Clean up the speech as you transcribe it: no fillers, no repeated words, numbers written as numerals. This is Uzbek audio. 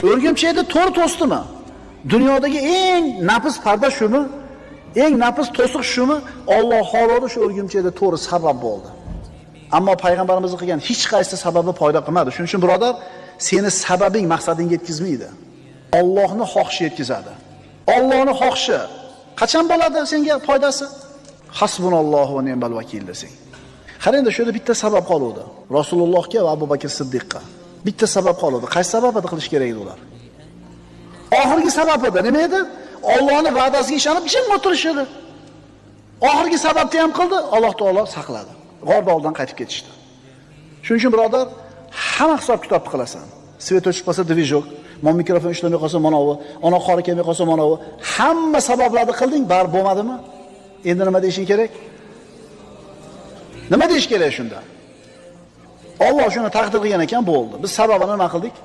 O'rgimchakda to'r to'stimi? Dunyodagi eng nafis parda shumi? Eng nafis to'siq shumi? Alloh xohladi shu o'rgimchakda to'ri sabab bo'ldi. Ammo payg'ambarimiz qilgan hech qaysi sababi foyda qilmadi. Shuning uchun birodar, seni sababing maqsadingga yetkazmaydi. Allohning xohishi yetkazadi. Allohning xohishi qachon bo'ladi senga foydasi? Hasbunallohu va ni'mal vakil desang. Qara endi shu yerda bitta sabab qoluvdi. Rasulullohga va Abu Bakr Siddiqqa bitta sabab qoluvdi. Qaysi sabab edi qilish kerak edi ular? Oxirgi sabab edi. Nima edi? Allohning va'dasiga ishonib jim o'tirish edi. Oxirgi sababni ham qildi, Alloh taolo saqladi. G'orda oldidan qaytib ketishdi. Shuning uchun birodar, hamma hisob-kitobni qilasan. Svet o'chib qolsa dvijok, mon mikrofon ishlamay qolsa manovi, ona qori kelmay qolsa manovi, hamma sabablarni qilding, bari bo'lmadimi? Endi nima deyishing kerak? Nima deyish kerak shunda? Alloh shuni taqdir qilgan ekan, bo'ldi. Biz sababini nima qildik?